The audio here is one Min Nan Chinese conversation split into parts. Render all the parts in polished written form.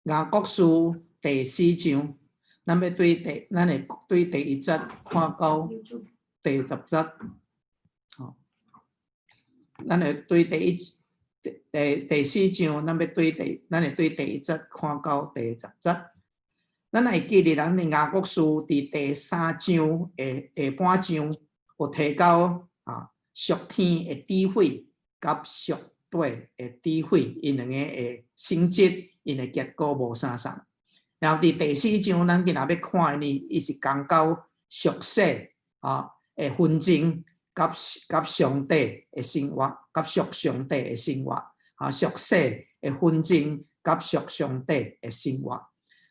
雅各書第四章，咱會對第一節看到第十節。吼，咱會對第一第第第四章，咱會對第一節看到第十節。咱會記得咱的雅各書佇第三章的下半章有提到啊，屬天的智慧佮屬地的智慧，𪜶兩個的性質，𪜶的結果無相仝。然後佇第四章，咱今仔欲看的呢，伊是講到屬世啊的紛爭，佮上帝的生活，佮屬上帝的生活，啊，屬世的紛爭佮屬上帝的生活。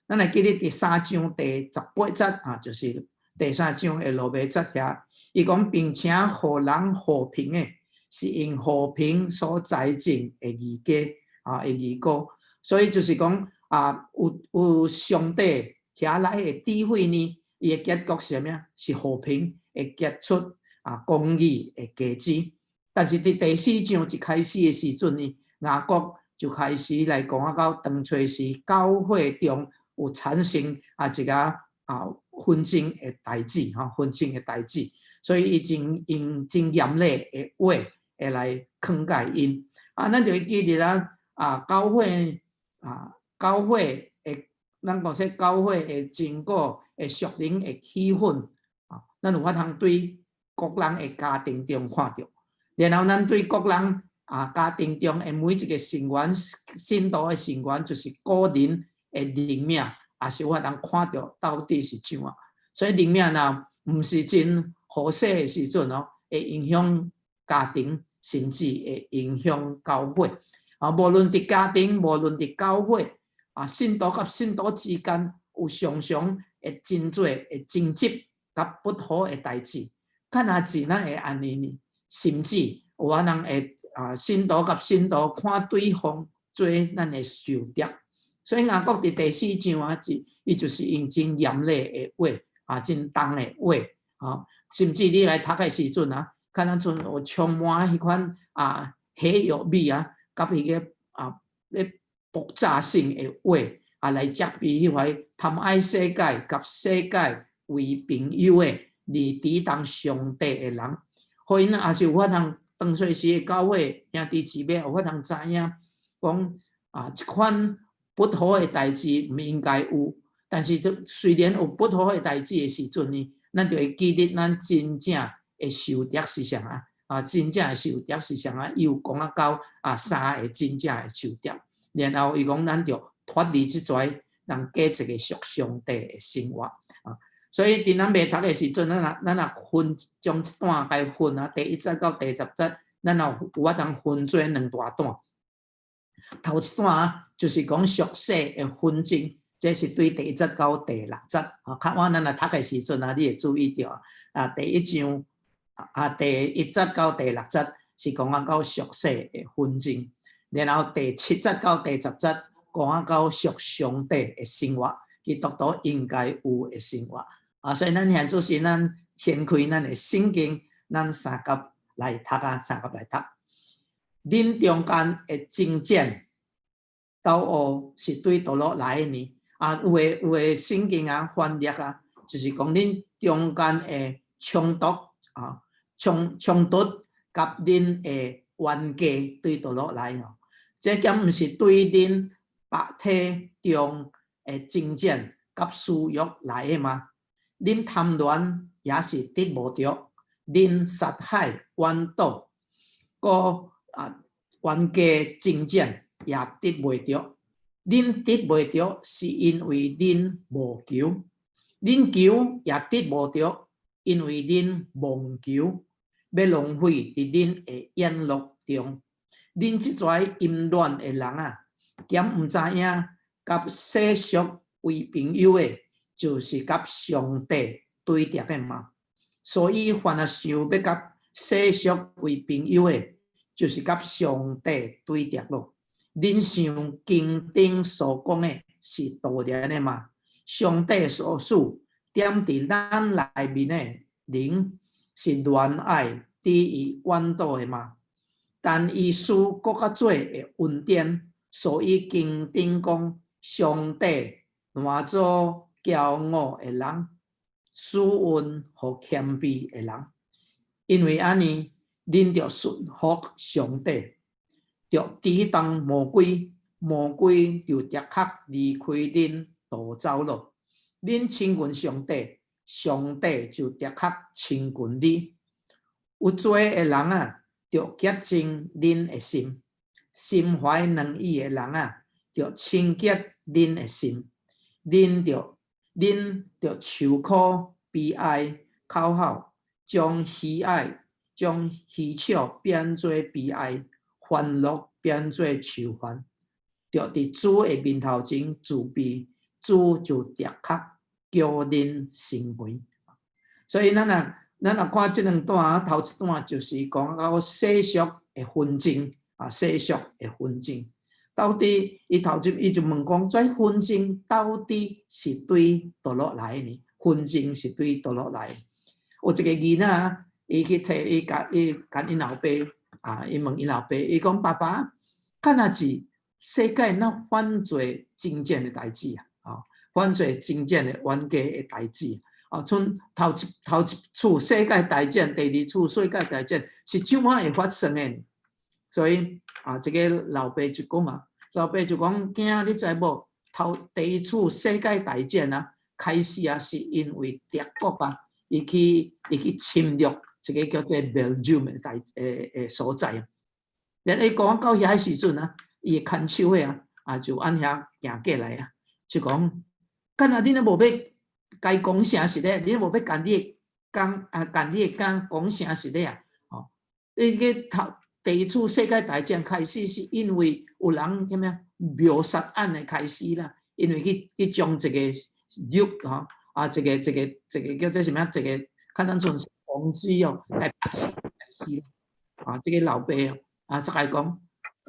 咱會記得第三章第十八節啊，就是第三章的落尾節遐，伊講並且予人和平的，是用和平所栽種的義家啊的義果。所以就是講啊，有上帝遐來的智慧呢，伊的結果是啥物？是和平，會結出啊公義的果子。但是佇第四章一開始的時陣呢，雅各就開始來講啊，到當初時教會中有產生啊一個啊紛爭的代誌，吼，紛爭的代誌，所以伊真用真嚴厲的話會來勸誡𪜶。啊，咱就會記得啦，啊，教會啊，教會的，咱講說教會的整個的屬靈的氣氛啊，咱有法通對各人的家庭中看著，然後咱對各人啊家庭中的每一個成員，信徒的成員，就是個人的靈命，也是有法通看著到底是怎啊。所以靈命若毋是真好勢的時陣哦，會影響家庭，甚至會影響教會。啊，無論佇家庭，無論佇教會，啊，信徒佮信徒之間有常常會真濟的爭執佮不好的代誌。敢若是咱會按呢呢？甚至有可能會啊，信徒佮信徒看對方做咱的仇敵。所以雅各佇第四章啊，伊就是用真嚴厲的話啊，真重的話啊，甚至你來讀的時陣啊，敢若像有充滿彼款啊火藥味啊，佮彼個啊咧爆炸性的話啊，來責備彼塊貪愛世界佮世界為朋友的，而抵擋上帝的人，予𪜶也是有法通當初時的教會兄弟姊妹有法通知影，講啊，這款不好的代誌毋應該有，但是就雖然有不好的代誌的時陣呢，咱就會記得咱真正的仇敵是啥啊？啊，真正的仇敵是啥啊？伊有講啊到啊三個真正的仇敵，然後伊講咱就脫離這濟，人過一個屬上帝的生活啊。所以佇咱未讀的時陣，咱若分將這段共分啊，第一節到第十節，咱若有法通分做兩大段。頭一段啊，就是講屬世的紛爭，這是對第一節到第六節。啊，較晚咱來讀的時陣啊，你會注意著啊，第一章啊，第一節到第六節是講啊到屬世的紛爭，然後第七節到第十節講啊到屬上帝的生活，基督徒應該有的生活。啊，所以咱現就是咱掀開咱的聖經，咱相佮來讀啊，相佮來讀。恁中間的爭戰鬥毆是對佗落來的呢？啊，有的聖經啊翻譯啊，就是講恁中間的衝突啊，衝突佮恁的冤家對佗落來吼？這敢毋是對恁肉體中的爭戰佮私欲來的嗎？恁貪戀也是得無著，恁殺害冤鬥，閣啊冤家爭戰也得袂著。恁得袂著，是因為恁無求；恁求也得無著，因為恁妄求，欲浪費佇恁的宴樂中。恁這濟淫亂的人啊，敢毋知影，佮世俗為朋友的，就是佮上帝對敵的嗎？所以凡若想欲佮世俗為朋友的，就是佮上帝對敵咯。恁想經頂所講的是徒然的嗎？上帝所賜踮佇咱內面的靈是憐愛治伊冤倒的嗎？但伊施閣較濟的恩典，所以經頂講上帝攔阻驕傲的人，賜恩予謙卑的人。因為按呢，恁著順服上帝，著抵擋魔鬼，魔鬼就的確離開恁逃走囉。恁親近上帝，上帝就的確親近你。有罪的人啊，著潔淨恁的心；心懷兩意的人啊，著清潔恁的心。恁著愁苦悲哀哭號，將喜愛將喜笑變做悲哀，歡樂變做愁煩。著佇主的面頭前自卑，主就的確叫恁成肥。所以咱若看這兩段，頭一段就是講到世俗的紛爭啊，世俗的紛爭。到底伊頭一伊就問講，這紛爭到底是對佗落來呢？紛爭是對佗落來？有一個囡仔，伊去揣伊共伊共𪜶老爸啊，伊問𪜶老爸，伊講爸爸，敢若是世界哪犯做爭戰的代誌啊？哦，犯做爭戰的冤家的代誌。哦，賰頭一次世界大戰，第二次世界大戰是怎樣會發生的？所以啊，這个老爸就講啊，老爸就講，囝你知無？頭第一次世界大戰啊，開始啊，是因為德國啊，伊去侵略一个叫做 Belgium 的大誒所在。然後伊講到遐時陣啊，伊的牽手的啊，啊就按遐行過來啊，就講，敢若恁都無欲共伊講誠實咧，你無欲共你的講啊，共你的囝講誠實咧啊，哦，你個頭第一次世界大戰開始是因為有人啥物謀殺案的開始啦，因為去將一個玉吼啊，這個叫做啥物？這個看咱像王子哦，來死死啊！這個老爸啊，才共伊講，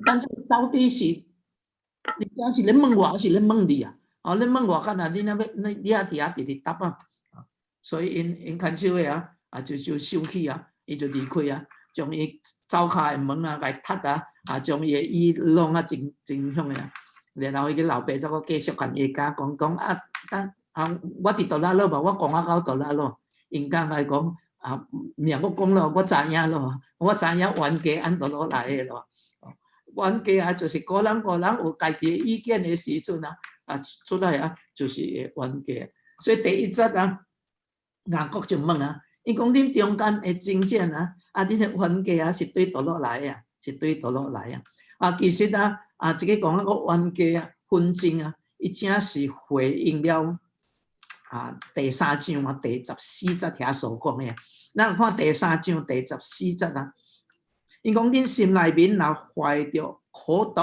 但是到底是你敢是咧問我，還是咧問你啊？哦，你問我，敢若你若欲你你也佇遐直直答啊！所以𪜶牽手的啊，啊就生氣啊，伊就離開啊，將伊灶跤的門啊，共伊踢啊，啊將伊的椅弄啊真真響的啊。然後伊个老爸才閣繼續共伊囝講講啊，等啊，我佇佗落囉無？我講啊到佗落囉，𪜶囝共伊講啊，命我講咯，我知影咯，我知影冤家按佗落來的咯。冤家啊，就是個人個人有家己的意見的時陣啊，啊出來啊，就是會冤家。所以第一節啊，雅各就問啊，伊講恁中間的爭戰啊，啊恁的冤家啊是對佗落來啊，是對佗落來啊。啊，其實啊，啊，這個講那個冤家啊、紛爭啊，伊正是回應了啊第三章啊第十四節遐所講的。咱看第三章第十四節啊，伊講恁心內面若懷著苦毒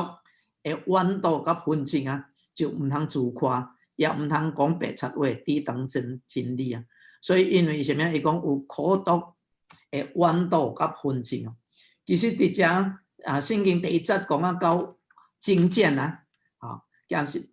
的怨妒佮紛爭啊，就毋通自誇，也毋通講白賊話，抵擋真理啊。所以因為啥物？伊講有苦毒的怨妒佮紛爭哦。其實佇遮啊，聖經第一節講啊到爭戰啊，吼，抑是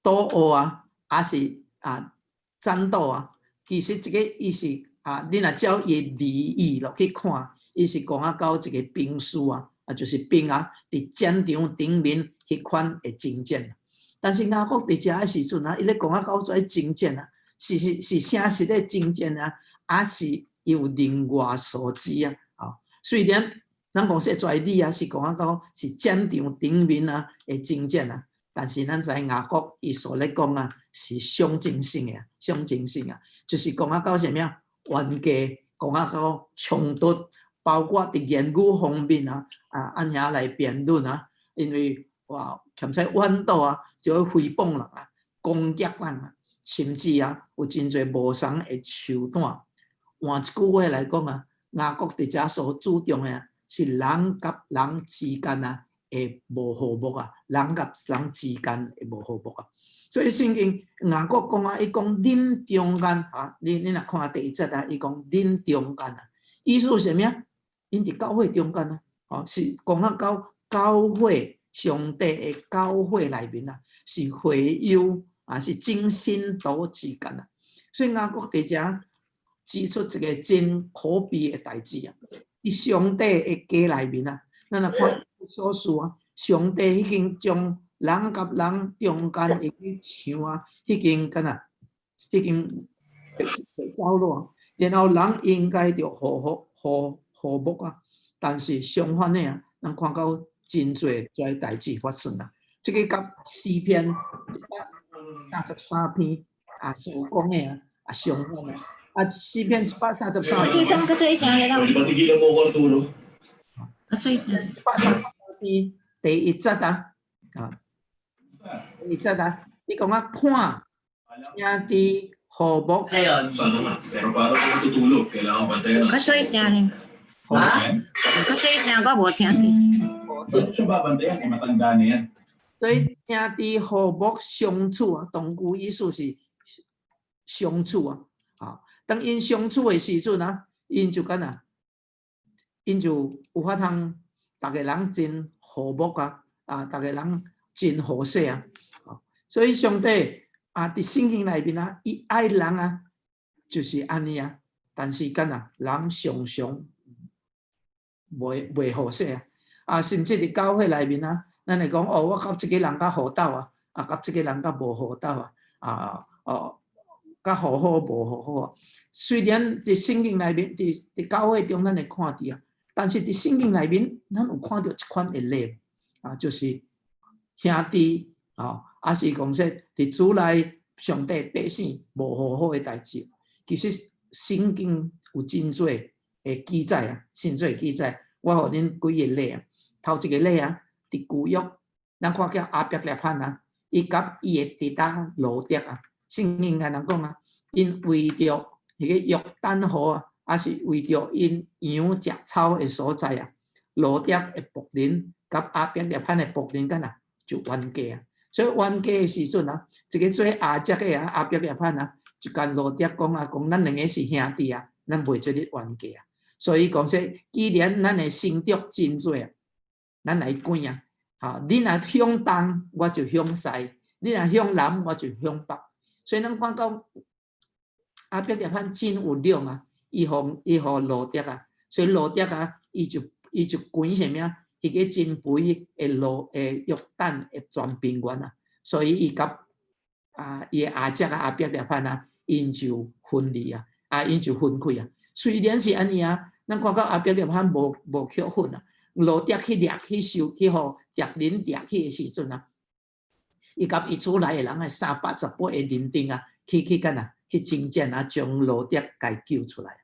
鬥毆啊，抑是啊戰鬥啊。其實這個伊是啊，你若照伊字義落去看，伊是講啊到一個兵士啊，啊就是兵啊，佇戰場頂面彼款的爭戰。但是雅各佇遮的時陣啊，伊咧講啊到這爭戰啊，是誠實的爭戰啊，抑是有另外所指啊？吼，雖然咱講說在理啊，是講啊到是戰場頂面啊的爭戰啊，但是咱知雅各伊所咧講啊，是象徵性的，象徵性啊，就是講啊到啥物啊？冤家，講啊到衝突，包括佇言語方面啊，啊按遐來辯論啊，因為哇，欠使怨妒啊，就會誹謗人啊，攻擊人啊，甚至啊有真濟無相的手段。換一句話來講啊，雅各佇遮所注重的啊，是人佮人之間啊的無和睦啊，人佮人之間的無和睦啊。所以聖經雅各講啊，伊講恁中間啊，你若看第一節啊，伊講恁中間啊，意思是啥物啊？𪜶佇教會中間啊，哦，是講啊到教會上帝的教會內面啊，是會友啊，是真信徒之間啊。所以雅各佇遮指出一個真可悲的代誌啊！佇上帝的家內面啊，咱若看以弗所書啊，上帝已經將人佮人中間會去牆啊，已經敢若已經走了，然後人應該著和和和和睦啊，但是相反的啊，咱看到真濟這代誌發生啊。這个佮詩篇133篇啊所講的啊啊相反啊。啊，詩篇133篇。你講較細聲咧啦。 Patigilan mo ako, Arturo. 較細聲。133篇第一節啊，啊，第一節啊，你講啊，看兄弟和睦。 Ngayon, Sana nga. Pero para ako matutulog, kailangan bantayan 較 ang 細聲咧。 Ha? 較細聲，我無聽見。 Ba't siya babantayan? Eh, matanda na yan. 所以兄弟和睦相處啊，同句意思是相處啊。啊，當𪜶相處的時陣啊，𪜶就敢若，𪜶就有法通，逐个人真和睦啊，啊，逐个人真和諧啊。所以上帝啊，佇聖經內面啊，伊愛人啊，就是按呢啊。但是敢若人常常袂和諧啊，啊，甚至佇教會內面啊，咱會講哦，我佮這个人較好鬥啊，啊，佮這个人較無好鬥啊，啊，哦，較和好無和好啊。雖然佇聖經內面，佇教會中咱會看著啊，但是佇聖經內面，咱有看著這款的例啊，就是兄弟啊，抑是講說佇主內上帝百姓無和好的代誌。其實聖經有真濟的記載啊，真濟記載。我予恁幾个例啊，頭一個例啊，佇舊約，咱看見亞伯拉罕啊，伊佮伊的弟仔羅得啊，聖經按呢講啊，𪜶為著彼个約旦河啊，抑是為著𪜶羊食草的所在啊，羅得的僕人佮亞伯拉罕的僕人敢若就冤家啊。所以冤家的時陣啊，一个做阿叔的啊，亞伯拉罕啊，就共羅得講啊，講咱兩个是兄弟啊，咱袂做咧冤家啊。所以講說，既然咱的牲畜真濟啊，咱來揀啊，吼，你若向東，我就向西；你若向南，我就向北。所以咱看到亞伯拉罕真有量啊，伊予羅得啊，所以羅得啊，伊就揀啥物啊？彼个真肥的路的約旦的全平原啊，所以伊佮啊伊的阿叔啊亞伯拉罕啊，𪜶就分離啊，啊𪜶就分開啊。雖然是按呢啊，咱看到亞伯拉罕無卻恨啊，羅得去掠去收去予敵人掠去的時陣啊，伊佮伊厝內的人啊318個人丁啊，去干啊，去征戰啊，將羅得共救出來。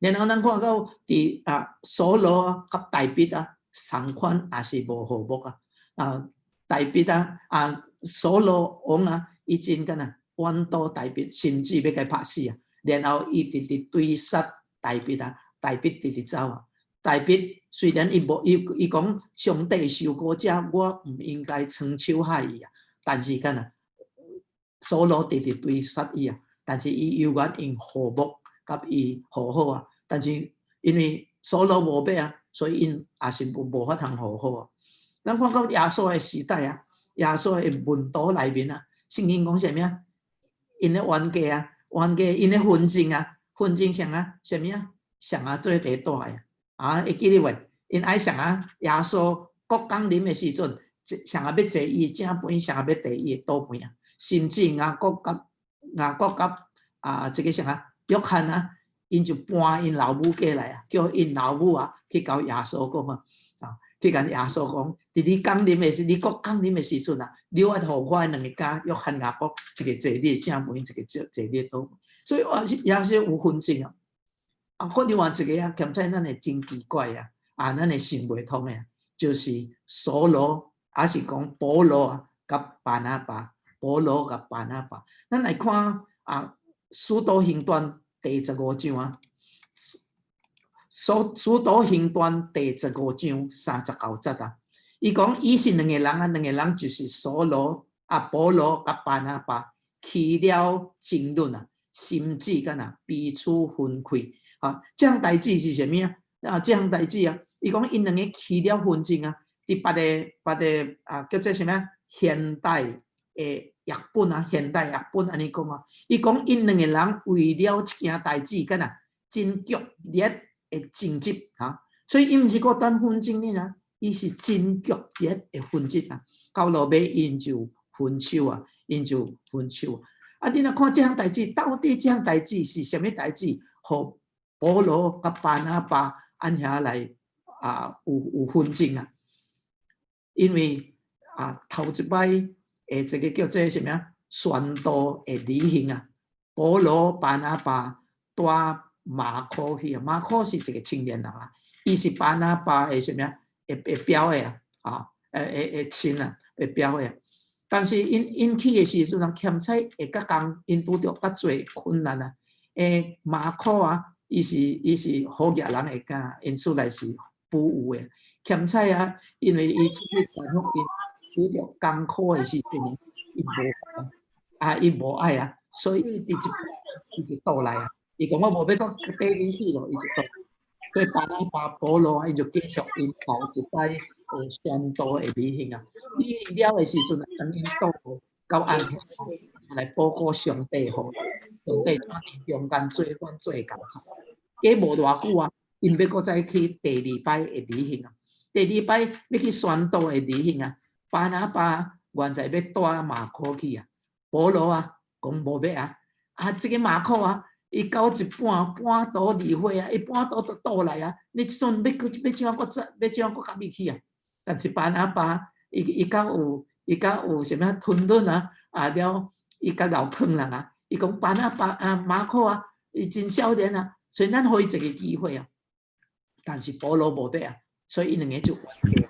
然後咱看到佇啊掃羅啊佮大衛啊，仝款也是無和睦啊。啊，大衛啊啊掃羅王啊，伊真敢若怨妒大衛，甚至欲共拍死啊。然後伊直直追殺大衛啊，大衛直直走啊。大衛雖然伊無伊伊講上帝受膏者，我毋應該伸手害伊啊，但是敢若掃羅直直追殺伊啊，但是伊猶原用和睦佮伊和好啊。但是因為掃羅無欲啊，所以𪜶也是無法通和好啊。咱看到耶穌的時代啊，耶穌的門徒內面啊，聖經講啥物啊？𪜶的冤家啊，冤家𪜶的紛爭啊，紛爭啥啊？啥物啊？誰啊做第大的啊？會記得無？𪜶愛誰啊？耶穌國降臨的時陣，誰啊欲坐伊正邊，誰啊欲坐伊的倒邊啊？甚至雅各佮啊，這个啥啊？約翰啊，𪜶就搬𪜶老母過來啊，叫𪜶老母啊去共耶穌講啊，啊，去共耶穌講，佇你降臨的時，你國降臨的時陣啊，你愛予我的兩个囝約翰、雅各，一个坐你的正邊，一个坐你的倒邊。所以也是有紛爭啊。啊，閣另外一个啊，兼且咱會真奇怪啊，啊，咱會想袂通的，就是掃羅，抑是講保羅啊，佮巴拿巴，保羅佮巴拿巴，咱來看啊，使徒行傳第十五章啊，使徒行傳第十五章39節啊，伊講伊是兩個人啊，兩個人就是掃羅啊，保羅佮巴拿巴起了爭論啊，甚至敢若彼此分開啊，這項代誌是啥物啊？啊，這項代誌啊，伊講𪜶兩个起了紛爭啊，佇別个啊，叫做啥物啊？現代的譯本啊，現代譯本按呢講啊，伊講𪜶兩個人為了這件代誌，敢若真劇烈的爭執啊，所以伊毋是孤單紛爭爾啊，伊是真劇烈的紛爭啊！到落尾𪜶就分手啊，𪜶就分手。啊，你若看這項代誌，到底這項代誌是啥物代誌？予保羅佮巴拿巴按遐來啊，有紛爭啊？因為啊，頭一擺的這個叫做啥物啊？宣道的旅行啊，保羅、巴拿巴帶馬可去啊。馬可是一個青年人啊，伊是巴拿巴的啥物啊？的表的啊，啊，的親啊，的表的。但是𪜶去的時陣啊，欠彩會較共𪜶拄著較濟困難啊。馬可啊，伊是好額人的囝，𪜶厝內是富有的。欠彩啊，因為伊出去傳福音，拄著艱苦的時陣，伊無啊，伊無愛啊，所以伊佇一伊就倒來啊。伊講我無欲閣綴恁去咯，伊就倒。所以巴拿巴、保羅啊，伊就繼續𪜶頭一擺的宣道的旅行啊。旅行了的時陣，當𪜶倒到安提阿來報告上帝予上帝怎佇中間做阮做工作。過無偌久啊，𪜶欲閣再去第二擺的旅行啊。第二擺欲去宣道的旅行啊，巴拿巴原在欲帶馬可去啊，保羅啊講無欲啊，啊這個馬可啊，伊到一半半途而廢啊，伊半途就倒來啊，你這陣欲去欲怎閣再欲怎閣共伊去啊？但是巴拿巴伊較有啥物吞忍啊，啊了伊較𠢕囥人啊，伊講巴拿巴啊馬可啊，伊真少年啊，所以咱予伊一個機會啊，但是保羅無欲啊。所以𪜶兩個就冤家，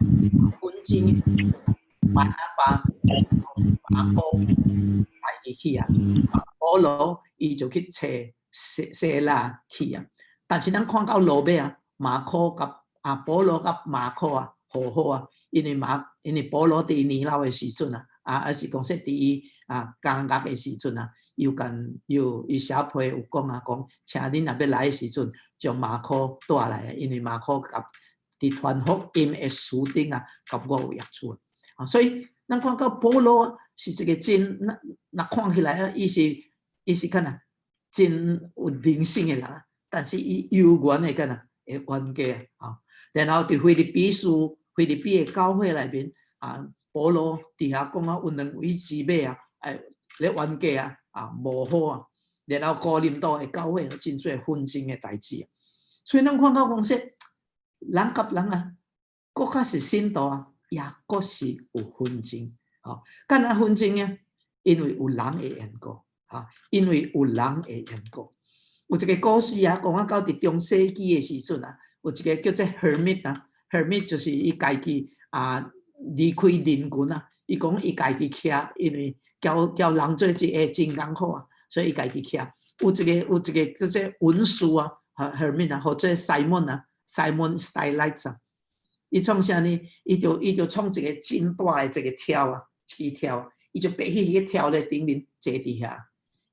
紛爭，巴拿巴馬可帶伊去啊，保羅伊就去揣西拉去啊。但是咱看到落尾啊，馬可佮啊保羅佮馬可啊和好啊，因為保羅佇年老的時陣啊，啊還是講說佇伊啊監獄的時陣啊，又共又伊寫批有講啊，講請恁若欲來的時陣，將馬可帶來啊，因為馬可佮佇傳福音的事頂啊，佮我有益處啊。所以咱看到保羅是一個真，若若看起來啊，伊是敢若真有靈性的人，但是伊猶原會敢若會冤家啊。然後佇腓立比書、腓立比的教會內面啊，保羅佇遐講啊，有兩位姊妹啊，咧冤家啊，啊無好啊。然後哥林多的教會有真濟紛爭的代誌啊。所以咱看到講說，人佮人啊，閣較是信徒啊，也閣是有紛爭。吼，敢若紛爭啊？因為有人的緣故，哈，因為有人的緣故。有一個故事啊，講啊，到佇中世紀的時陣啊，有一個叫做 Hermit 啊，Hermit 就是伊家己啊離開人群啊，伊講伊家己徛，因為交人做一個真艱苦啊，所以伊家己徛。有一個叫做文士啊，Hermit 啊，或者 Simon 啊，Simon Stylites 啊，伊創啥呢？伊就創一個真大的一個柱啊，一支柱，伊就爬去彼個柱咧頂面坐佇遐。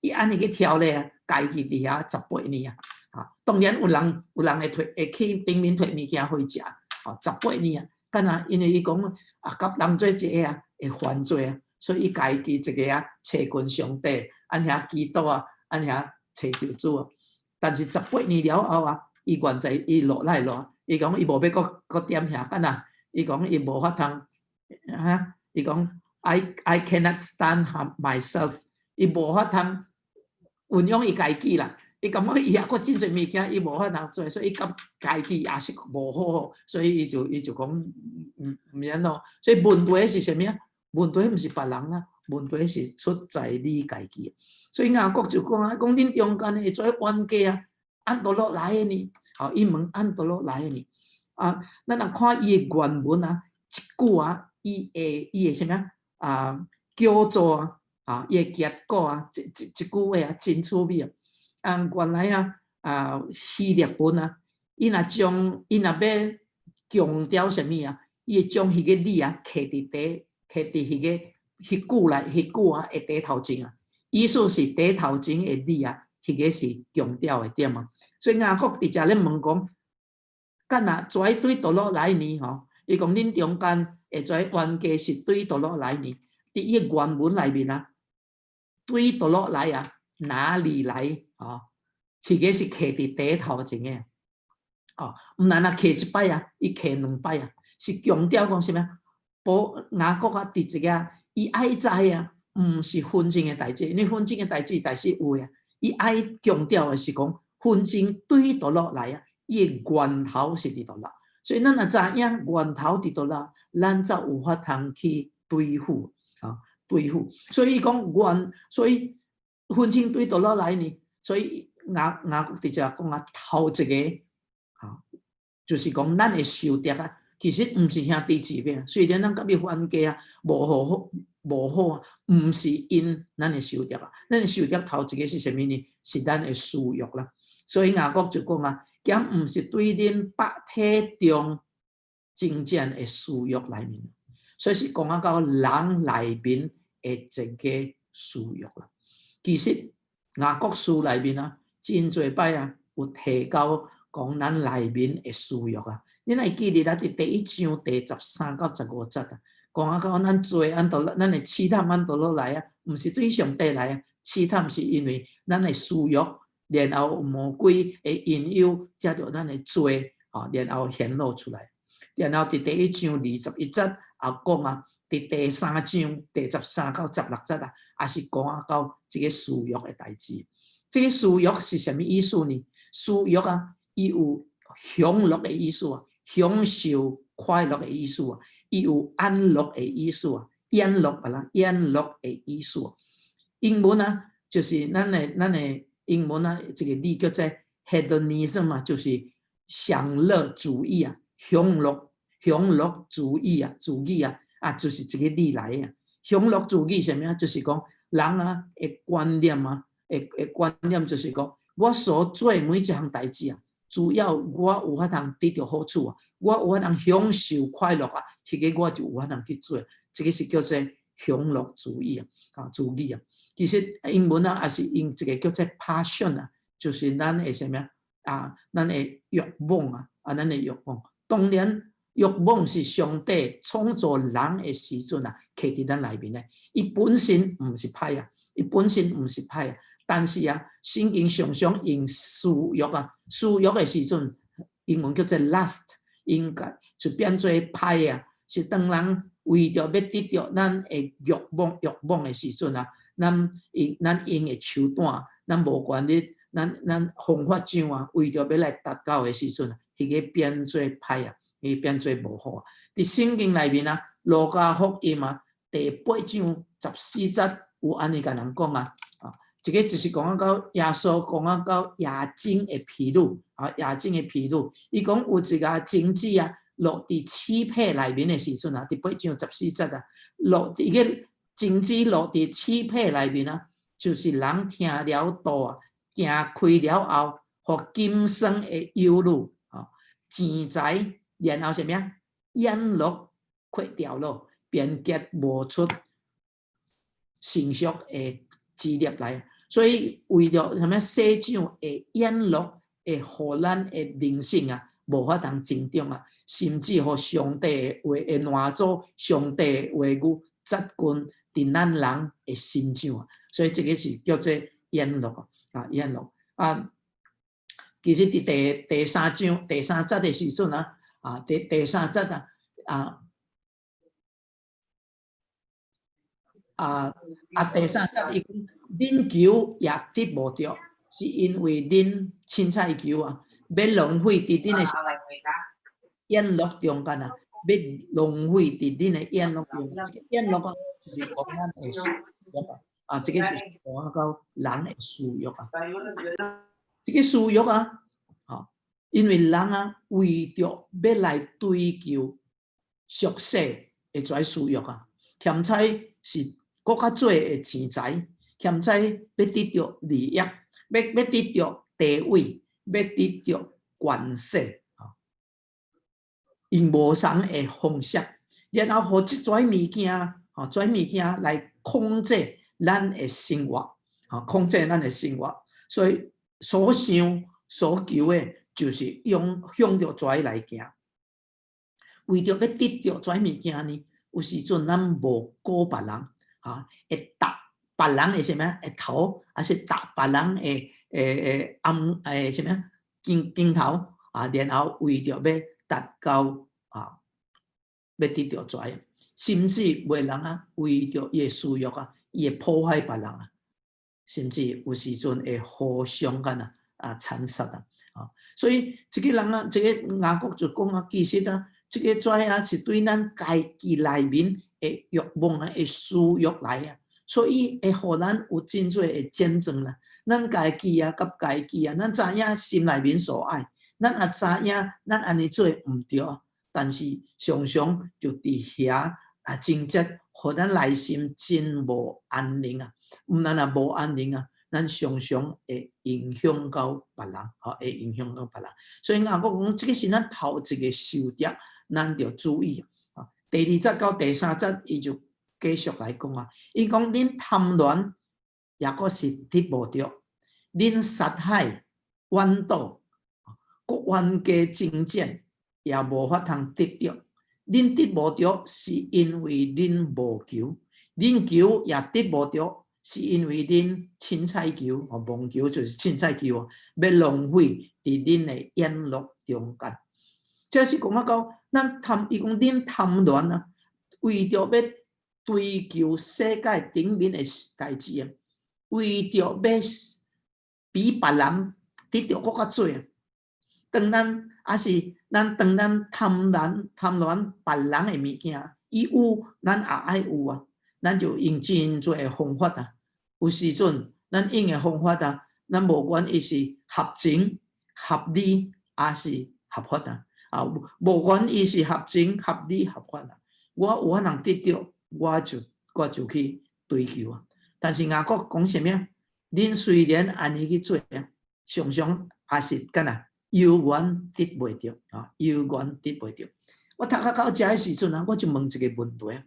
伊按呢個柱咧啊，家己佇遐十八年啊。啊，當然有人會提會去頂面提物件予伊食，哦，十八年啊，敢若因為伊講啊，佮人做一個啊會犯罪啊，所以伊家己一個啊尋求上帝，按遐祈禱啊，按遐尋求主啊。但是十八年了後啊，伊原在伊落來咯，伊講伊無欲閣閣踮遐，敢若伊講伊無法通，哈，伊講 I cannot stand myself，伊無法通運用伊家己啦。伊感覺伊也閣真濟物件，伊無法通做，所以伊感家己也是無好好，所以伊就講毋免咯。所以問題是啥物啊？問題毋是別人啊，問題是出在你家己。所以雅各就講啊，講恁中間會做冤家啊，按佗落來的呢？吼，伊問按佗落來的呢？啊，咱若看伊的原文啊，這句啊，伊的啥物啊？啊，叫做啊，啊，伊的結果啊，這句話啊，真趣味啊！啊，原來啊，啊，希臘文啊，伊若欲強調啥物啊，伊會將彼個字啊，刻佇彼個彼句來，彼句啊，的底頭前啊，意思是底頭前的字啊，彼個是強調的點啊。所以雅各佇遮咧問講，敢若跩對佗落來呢？吼，伊講恁中間會跩冤家是對佗落來呢？佇伊個原文內面啊，對佗落來啊，哪裡來？哦，彼個是刻佇底頭前的，哦，毋但若刻一擺啊，伊刻兩擺啊。是強調講啥物？保雅各啊，佇這个伊愛知啊，毋是紛爭的代誌，因為紛爭的代誌大是有的。伊愛強調的是講紛爭對佗落來啊，伊的源頭是佇佗落。所以咱若知影源頭佇佗落，咱才有法通去對付啊，對付。所以講源，所以紛爭對佗落來呢？所以雅各佇遮講啊，頭一个啊，就是講咱會受敵啊。其實毋是兄弟姊妹，雖然咱佮伊冤家啊，無好無好啊，毋是因咱會受敵啊。咱會受敵頭一个是啥物呢？是咱的私欲啦。所以雅各就講啊，兼毋是對恁百體中征戰的私欲內面，所以是講啊到人內面的一个私欲啦。其實雅各書內面啊，真濟擺啊，有提到講咱內面的私欲啊。你若會記得咱佇第一章第13到15節啊，講啊講咱罪按佗咱的試探按佗落來啊，毋是對上帝來啊，試探是因為咱的私欲，然後魔鬼的引誘，才著咱的罪啊，然後顯露出來。然後佇第一章21節也講啊，佇第三章第13到16節啊，也是講啊到這个私欲的代誌。這个私欲是啥物意思呢？私欲啊，伊有享樂的意思啊。享受快樂的意思啊，伊有安樂的意思啊，宴樂啊啦，宴樂的意思。英文啊，就是咱的英文啊，這个字叫做 hedonism 嘛，就是享樂主義啊，享樂主義啊，主義啊，啊，就是這个字來啊。享樂主義啥物啊？就是講人啊的觀念啊，的觀念就是講，我所做每一項代誌啊，主要我有法通得著好處啊，我有法通享受快樂啊，彼个我就有法通去做，這个是叫做享樂主義啊，啊主義啊。其實英文啊，也是用一个叫做 passion 啊，就是咱的啥物啊？咱的欲望啊，啊，咱的欲望。當然，欲望是上帝創造人的時陣啊，刻佇咱內面的。伊本身毋是歹啊，伊本身毋是歹啊。但是啊，聖經常常用私欲啊，私欲的時陣，英文叫做 lust，應該就變做歹啊。是當人為著欲得著咱的欲望、欲望的時陣啊，咱用的手段，咱無權力，咱方法上啊，為著欲來達到的時陣啊，彼个變做歹啊，伊變做無好啊。佇聖經內面啊，路加福音啊，第8章14節有按呢共人講啊。這个就是講到耶穌講到夜間的譬喻啊，夜間的譬喻，伊講有一个種子啊，落佇刺皮內面的時陣啊，佇8章14節啊，落佇個種子落佇刺皮內面啊，就是人聽了道啊，行開了後，予今生的憂慮啊，錢財，然後啥物啊，宴樂缺掉了，便結無出成熟的子粒來。所以為著啥物世上的宴樂會予咱的靈性啊，無法通成長啊，甚至予上帝的話會攔阻上帝的話語扎根佇咱人的心上啊。所以這个是叫做宴樂啊，宴樂啊。其實佇第三章第三節的時陣啊，啊，第三節啊，第三節伊講，恁求也得無著，是因為恁凊彩求啊，欲浪費佇恁的宴樂中間啊，欲浪費佇恁的宴樂中間。宴樂啊，就是講咱的私欲啊，啊，這个就是講到人的私欲啊。這个私欲啊，吼，因為人啊，為著欲來追求俗世的這私欲啊，欠彩是閣較濟的錢財，欠彩欲得著利益，欲得著地位，欲得著權勢，用無仝的方式，然後予這遮物件，吼，這物件來控制咱的生活，吼，控制咱的生活，所以所想所求的，就是用向著這來行。為著欲得著這物件呢，有時陣咱無顧別人，哈，會踏別人的啥物的頭，抑是踏別人的頷啥物肩頭啊，然後為著欲達到啊，欲得著財，甚至有的人啊，為著伊的私欲啊，伊會破壞別人啊，甚至有時陣會互相間啊啊殘殺啊。啊，所以這个人啊，這个雅各就講啊，其實啊，這个災啊是對咱家己內面的欲望啊、的私欲來啊，所以會予咱有真濟的戰爭啦。咱家己啊，佮家己啊，咱知影心內面所愛，咱也知影咱按呢做毋對，但是常常就佇遐啊掙扎，予咱內心真無安寧啊。毋但若無安寧啊，咱常常會影響到別人，吼，會影響到別人。所以雅各講，這个是咱頭一个受敵，咱著注意啊。第二節到第三節，伊就繼續來講啊。伊講恁貪戀，抑閣是得無著；恁殺害、怨妒、閣冤家爭戰，也無法通得著。恁得無著，是因為恁無求；恁求也得無著，是因為恁凊彩求，哦，無求就是凊彩求，欲浪費佇恁的宴樂中間。這是講啊講，咱貪，伊講恁貪戀啊，為著欲追求世界頂面的代誌啊，為著欲比別人得著閣較濟啊。當咱抑是咱當咱貪婪貪戀別人的物件，伊有，咱也愛有啊，咱就用真濟的方法啊。有時陣，咱用的方法啊，咱無管伊是合情、合理，抑是合法啊。啊，無管伊是合情、合理、合法啊，我有法通得著，我就去追求啊。但是雅各講啥物？恁雖然按呢去做啊，常常也是敢若猶原得袂著啊，猶原得袂著。我讀到遮的時陣啊，我就問一个問題啊，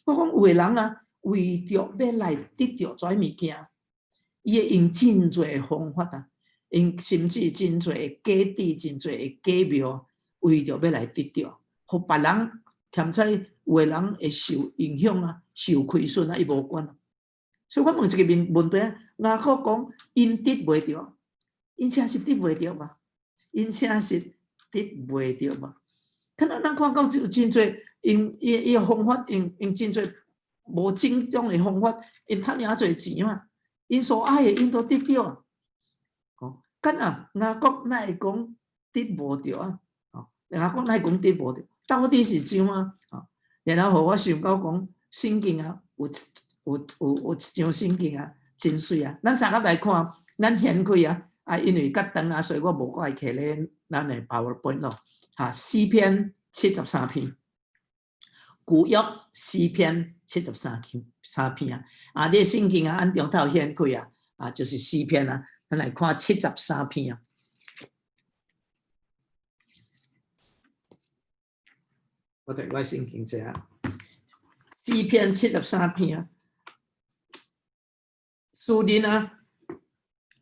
我講有的人啊，為著欲來得著這物件，伊會用真濟的方法啊，用甚至真濟的假智、真濟的假妙，為著欲來得著，予別人添彩有的人會受影響啊，受虧損啊，伊無管。所以我問一个問問題啊，雅各講𪜶得袂著，𪜶真是得袂著嗎？𪜶真是得袂著嗎？可能咱看到就真濟用伊伊的方法，用用真濟無正當的方法，𪜶趁遐濟錢嘛，𪜶所愛的𪜶都得著啊。哦，敢若雅各哪會講得無著啊？哦，雅各哪會講得無著？到底是怎啊？哦，然後予我想到講聖經啊，有有有有一章聖經啊，真媠啊！咱三個來看，咱掀開啊，啊，因為較長啊，所以我無愛摕咧咱的 PowerPoint 咯。哈，詩篇七十三篇，舊約詩篇七十三篇三篇啊，啊，你聖經啊，按中頭掀開啊，啊，就是詩篇啊，咱來看七十三篇啊。我佇我聖經這啊，詩篇七十三篇啊，詩人啊，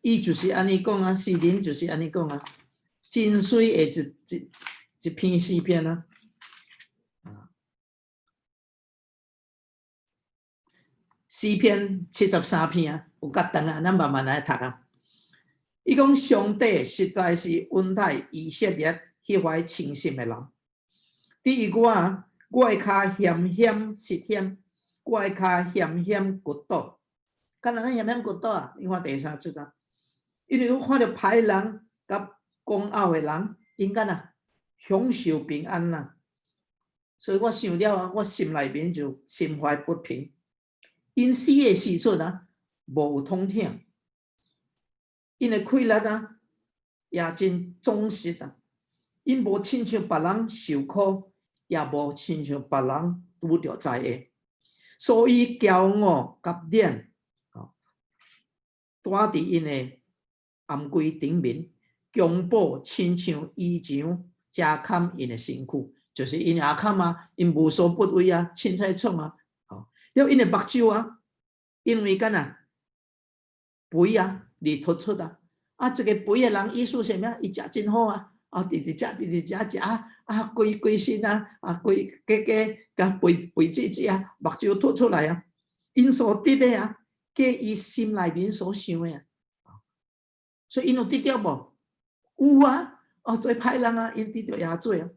伊就是按呢講啊，詩人就是按呢講啊，真媠的一一一篇詩篇啊，啊，詩篇七十三篇啊，有較長啊，咱慢慢來讀啊。伊講上帝實在是恩待以色列彼懷清心的人。對於我，我的跤險險失險，我的跤險險跌倒。敢若咱險險跌倒啊？你看第三節啊，因為我看著歹人佮狂傲的人，𪜶敢若享受平安啦。所以我想了啊，我心內面就心懷不平。𪜶死的時陣啊，無痛疼，𪜶的氣力啊，也真總實啊。𪜶無親像別人受苦，也無親像別人拄著災禍，所以驕傲佮臉，蹛佇𪜶的頷頸頂面，襁褓親像衣裳遮冚𪜶的身軀，就是𪜶阿冚啊，𪜶無所不為啊，凊彩創啊，吼，了𪜶的目睭啊，因為敢若肥啊，而突出啊，啊，這个肥的人意思啥物？伊食真好啊，啊，直直食，直直食食啊，啊，規規身啊，啊，規加加共肥肥滋滋啊，目睭突出來啊，𪜶所得的啊，過伊心內面所想的啊，所以𪜶有得著無？有啊，哦，做歹人啊，𪜶得著也濟啊。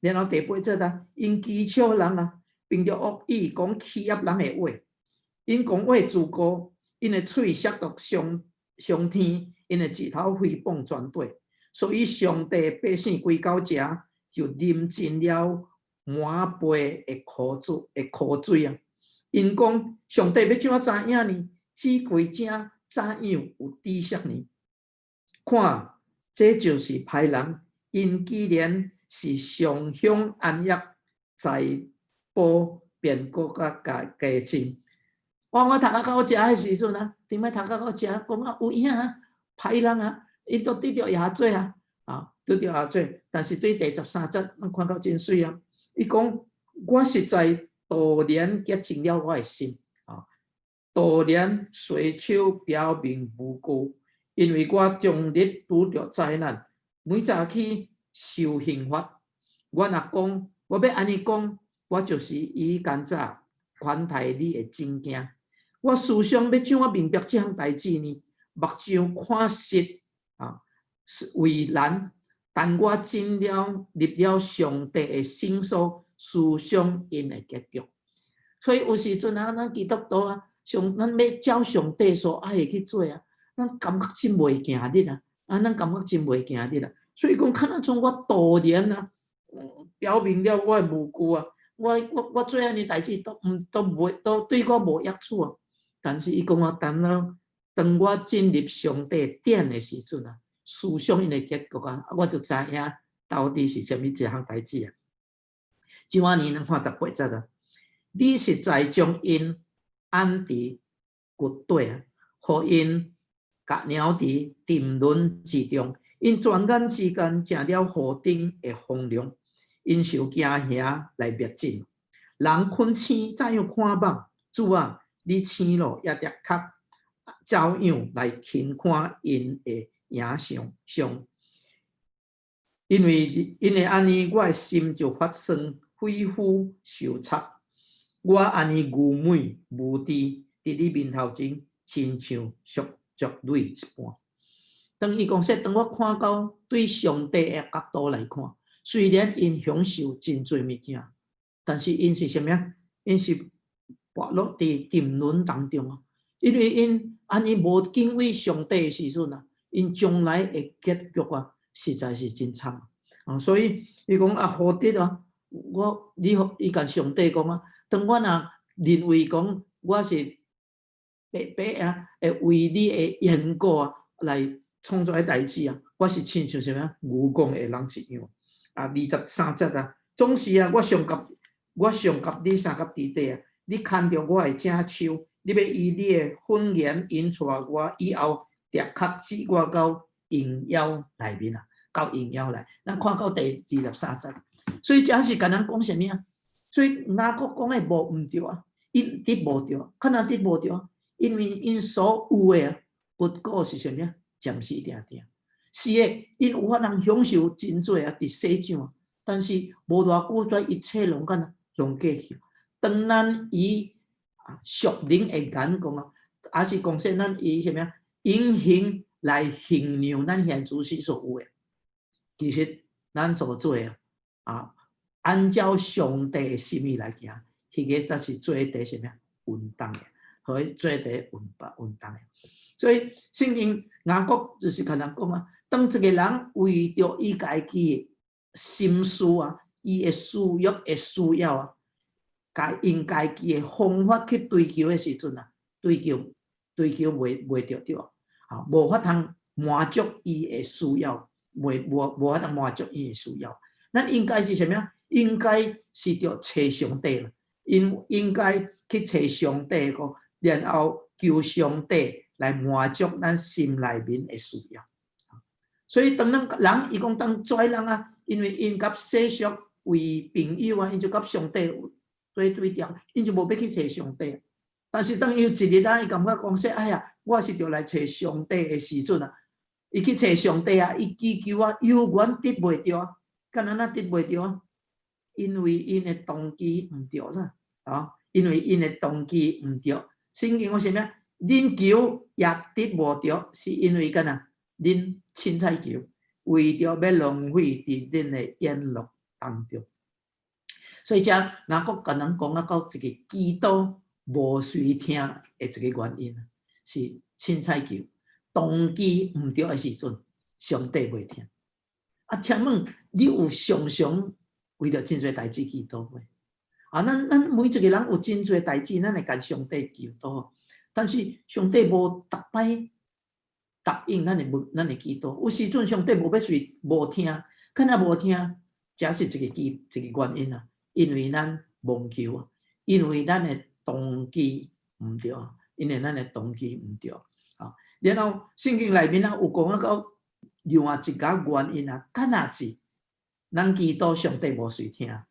然後第八節啊，𪜶譏笑人啊，憑著惡語講欺壓人的話，𪜶講話自高，𪜶的喙舌毒上上天，𪜶的舌頭誹謗全地。所以上帝百姓歸到這，就啉盡了滿杯的苦水的苦水啊！𪜶講上帝欲怎仔知影呢？至貴者怎樣有知識呢？看，這就是歹人，𪜶既然是常享安逸，財寶便閣較加加進。我讀到到遮彼時陣啊，頂擺讀到到遮，講啊有影啊，歹人啊，𪜶都得著壓制啊，啊，得著壓制。但是對第13節，咱看到真媠啊！伊講我實在徒然潔淨了我的心，啊，徒然洗手表明無辜，因為我終日拄著災難，每早起受刑罰。我若講，我欲按呢講，我就是以奸詐寬待你的真驚。我思想欲怎仔明白這項代誌呢？目睭看實啊，是為難。但我進了入了上帝的聖所，思想𪜶的結局。所以有時陣啊，咱基督徒啊，上咱欲照上帝所愛的去做啊，咱感覺真袂行得啊，啊，咱感覺真袂行得啊。所以講，敢若像我徒然啊，表明了我的無辜啊，我做按呢代誌都毋都袂都對我無益處啊。但是伊講我等了，當我進入上帝殿的時陣啊，思想𪜶的結局啊，我就知影到底是啥物一項代誌啊。這按呢，咱看18節啊，你實在將𪜶按佇谷底啊，予𪜶共貓佇沉淪之中，𪜶轉眼之間成了湖頂的風浪，𪜶受驚嚇來滅盡。人睏醒怎樣看夢？主啊，你醒了也的確照樣來輕看𪜶的影像像，因為按呢，我的心就發酸，肺腑受插。我按呢愚昧無知，佇你面頭前，親像熟族類一般。當伊講說，當我看到對上帝的角度來看，雖然𪜶享受真濟物件，但是𪜶是啥物啊？𪜶是跋落佇沉淪當中啊！因為𪜶按呢無敬畏上帝的時陣啊，𪜶將來的結局啊，實在是真慘啊！所以伊講啊，何得啊？我你伊共上帝講啊，當我若認為講我是白白啊，會為你的緣故啊來創造彼代誌啊，我是親像啥物啊？愚戇的人一樣啊！23節啊，總是啊，我上及你相佮佇底啊，你牽著我的正手，你欲以你的訓言引帶我以後，的確指我到榮耀內面啊，到榮耀內。咱看到第23節，所以這是共咱講啥物啊？所以雅各講的無毋對啊，伊得無對，可能得無對，因為𪜶所有的啊，不過是啥物啊？暫時定定。是的，𪜶有法通享受真濟啊，佇世上啊，但是無偌久，這一切攏敢攏過去。當咱以屬靈的眼光啊，抑是講說咱以啥物啊？永恆來衡量咱現此時所有的，其實咱所做的啊，按照上帝的心意來行，彼個才是做佇啥物啊？穩當的，可以做佇穩當穩當的。所以聖經雅各就是共咱講啊，當一個人為著伊家己的心思啊，伊的私欲的需要啊，共用家己的方法去追求的時陣啊，追求袂著對啊，無法通滿足伊的需要，袂無法通滿足伊的需要。咱應該是啥物啊？應該是著揣上帝啦，應該去揣上帝個，然後求上帝來滿足咱心內面的需要。所以當咱人伊講當跩人啊，因為𪜶佮世俗為朋友啊，𪜶就佮上帝對對調，𪜶就無欲去揣上帝。但是當伊有一日啊，伊感覺講說，哎呀，我是著來揣上帝的時陣啊，伊去揣上帝啊，伊祈求啊，猶原得袂著啊，敢按怎得袂著啊？因為𪜶的動機毋對啦，啊，因為𪜶的動機毋對。聖經講啥物？恁求也得無著，是因為敢若恁凊彩求，為著欲浪費佇恁的宴樂。當中。所以遮雅各共咱講啊，到一個祈禱無隨聽的一個原因，是凊彩求，動機毋對的時陣，上帝袂聽。啊，請問你有常常為著真濟代誌祈禱無？啊，咱每一個人有真濟代誌，咱會共上帝求禱，但是上帝無逐擺答應咱的問，咱的祈禱。有時陣上帝無欲隨無聽，敢若無聽，這是一個原因啊。因為咱妄求啊，因為咱的動機毋對啊，因為咱的動機毋對啊。然後聖經內面啊有講啊到另外一個原因啊，敢若是咱祈禱上帝無隨聽啊。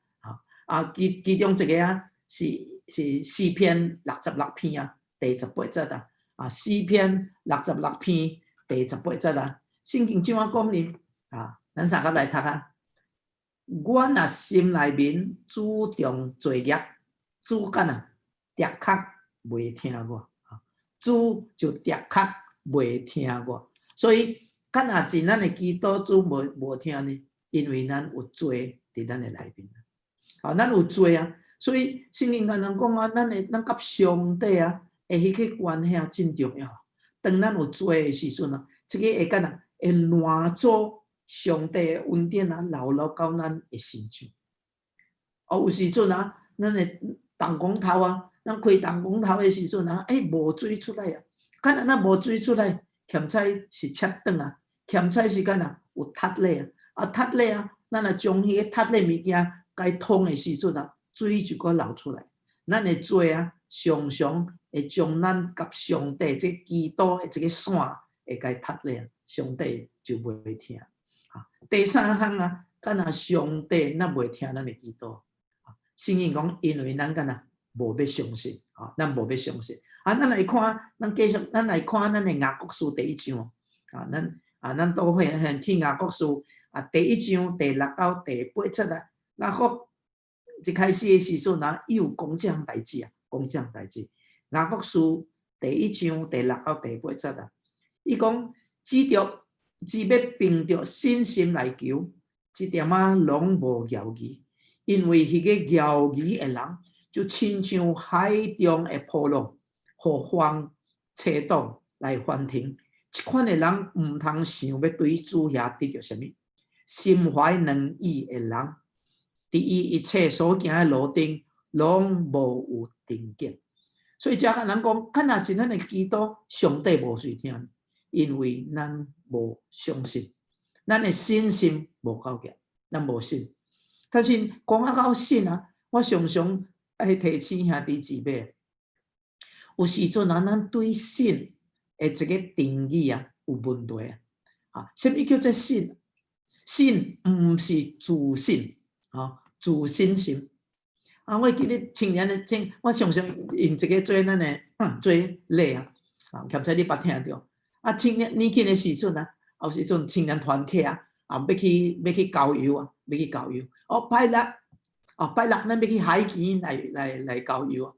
啊，其中一個啊是詩篇六十六篇啊，第十八節啊。啊，詩篇六十六篇第十八節啊，聖經怎樣講呢？啊，咱三個來讀啊。我若心內面注重罪孽，主敢若的確袂聽我。主就的確袂聽我。所以，敢若是咱的祈禱主無聽呢？因為咱有罪佇咱的內面。啊，咱有罪啊，所以聖經共咱講啊，咱佮上帝啊，的彼個關係真重要。當咱有罪的時陣啊，這個會敢若會攔阻上帝的恩典啊，流落到咱的身上。哦，有時陣啊，咱的彈簧頭啊，咱開彈簧頭的時陣啊，欸，無水出來啊，敢若咱無水出來，欠彩是切斷啊，欠彩是敢若有脫咧啊，啊脫咧啊，咱若將彼個脫咧物件共通的時陣啊，水就閣流出來。咱的罪啊，常常會將咱佮上帝這祈禱的這個線會共脫咧，上帝就袂聽。啊，第三項啊，敢若上帝若袂聽咱的祈禱，聖經講，因為咱敢若無欲相信，啊，咱無欲相信。啊，咱來看，咱繼續，咱來看咱的雅各書第一章，啊，咱都會去雅各書啊，第一章第六到第八節啊。雅各一開始的時陣啊，伊有講這項代誌啊，講這項代誌。雅各書第一章第六到第八節啊，伊講只欲憑著信心來求，一點仔攏無猶豫，因為彼個猶豫的人，就親像海中的波浪，予風吹擋來翻騰。這款的人毋通想欲對主遐得著啥物，心懷兩意的人，佇伊一切所行的路頂，攏無有定見。所以遮個人講，敢若是咱的祈禱，上帝無隨聽，因為咱無相信，咱的信心無夠強，咱無信。但是講啊到信啊，我常常愛提醒兄弟姊妹，有時陣啊，咱對信的這個定義啊有問題啊。啊，啥物叫做信？信毋是自信，啊，自信心。啊，我記得青年的青，我常常用這個做咱的做例啊。啊，兼且你捌聽著。啊，青年年輕的時陣啊，有時陣青年團體啊，啊，欲去郊遊啊，欲去郊遊。哦，拜六，哦，拜六，咱欲去海墘來郊遊啊。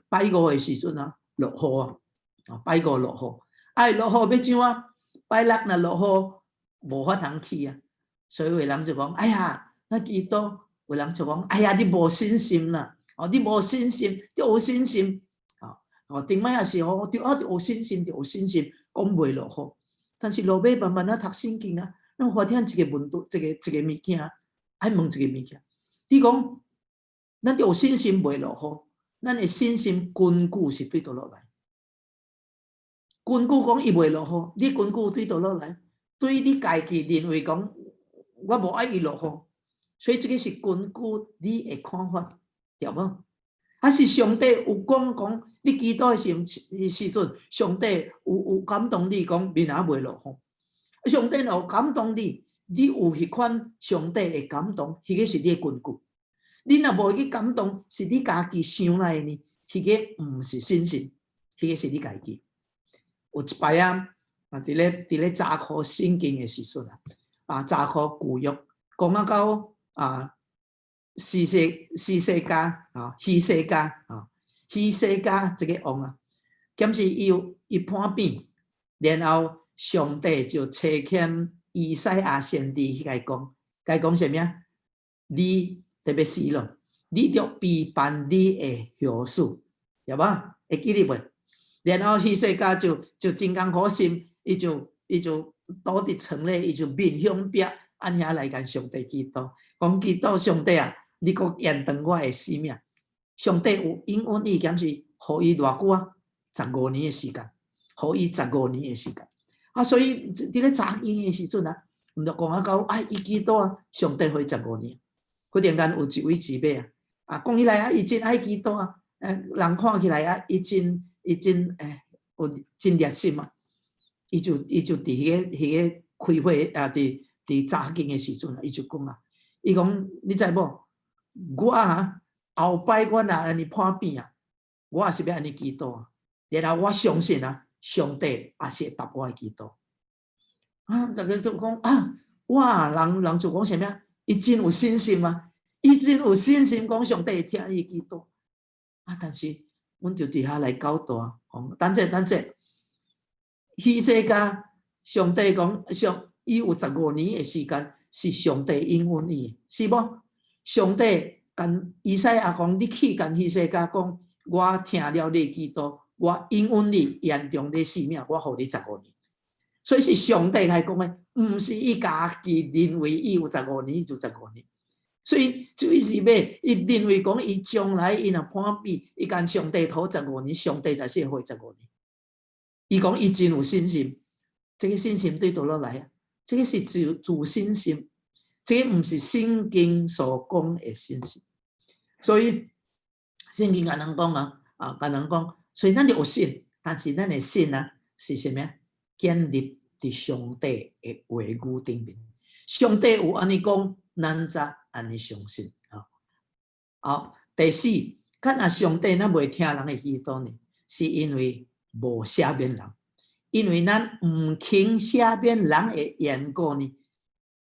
拜五的時陣啊，落雨啊，啊，拜五落雨。哎，落雨欲怎啊？拜六若落雨，無法通去啊。所以有人就講：哎呀，咱祈禱，有人就講：哎呀，你無信心啦！哦，你無信心，著有信心。哦，哦，頂擺也是吼，著啊，著有信心，著有信心，講袂落雨。但是落尾慢慢仔讀聖經啊，咱發現一個問題，一個物件，愛問一個物件。你講，咱著有信心袂落雨，咱的信心根據是對佗落來？根據講伊袂落雨，你根據對佗落來？對你家己認為講，我無愛伊落雨，所以這個是根據你的看法，對無？還是上帝有講講，你祈禱的時陣，上帝有感動你講明仔袂落雨。上帝若有感動你，你有彼款上帝的感動，彼個是你的根據。你若無彼個感動，是你家己想來的呢？彼個毋是信心，彼個是你家己。有一擺啊，啊，佇咧查考聖經的時陣啊，啊，查考舊約，講啊到啊，希西家啊，希西家啊，希西家這個王啊，敢是伊有伊破病，然後上帝就差遣以賽亞先知去共伊講，共伊講啥物啊？你著欲死咯，你著備辦你的後事，對無？會記得袂？然後希西家就真艱苦心，伊就倒佇床咧，伊就面向壁，按遐來共上帝祈禱，講祈禱上帝啊，你閣延長我的生命。上帝有應允伊，敢是予伊偌久啊？十五年的時間，予伊十五年的時間。啊，所以佇咧查經的時陣啊，毋就講啊到啊，伊祈禱啊，上帝予伊十五年。忽然間有一位姊妹啊，啊，講起來啊，伊真愛祈禱啊，人看起來啊，伊真有真熱心啊。伊就佇彼個開會啊，佇查經的時陣啊，伊就講啊，伊講你知無？我啊，後擺我若按呢破病啊，我也是欲按呢祈禱啊。然後我相信啊，上帝也是會答我的祈禱。啊，逐家都講啊，哇，人就講啥物啊？伊真有信心啊！伊真有信心講上帝會聽伊祈禱。啊，但是阮就佇遐來交代，講等者等者，希西家上帝講上，伊有十五年的時間是上帝應允伊，是無？上帝共以賽亞講，你去共希西家講，我聽了你祈禱，我應允你延長你生命，我予你十五年。所以是上帝來講的，毋是伊家己認為伊有十五年就十五年。所以這位姊妹，伊認為講伊將來伊若破病，伊共上帝討十五年，上帝才是會十五年。伊講伊真有信心，這個信心對佗落來啊？這個是自信心，這個毋是聖經所講的信心。所以聖經共咱講啊，啊，共咱講，所以咱著有信，但是咱的信啊是啥物啊？建立佇上帝的話語頂面。上帝有按呢講，咱才按呢相信啊。好，第四，敢若上帝咱袂聽人的祈禱呢？是因為無赦免人，因為咱毋肯赦免人的緣故呢，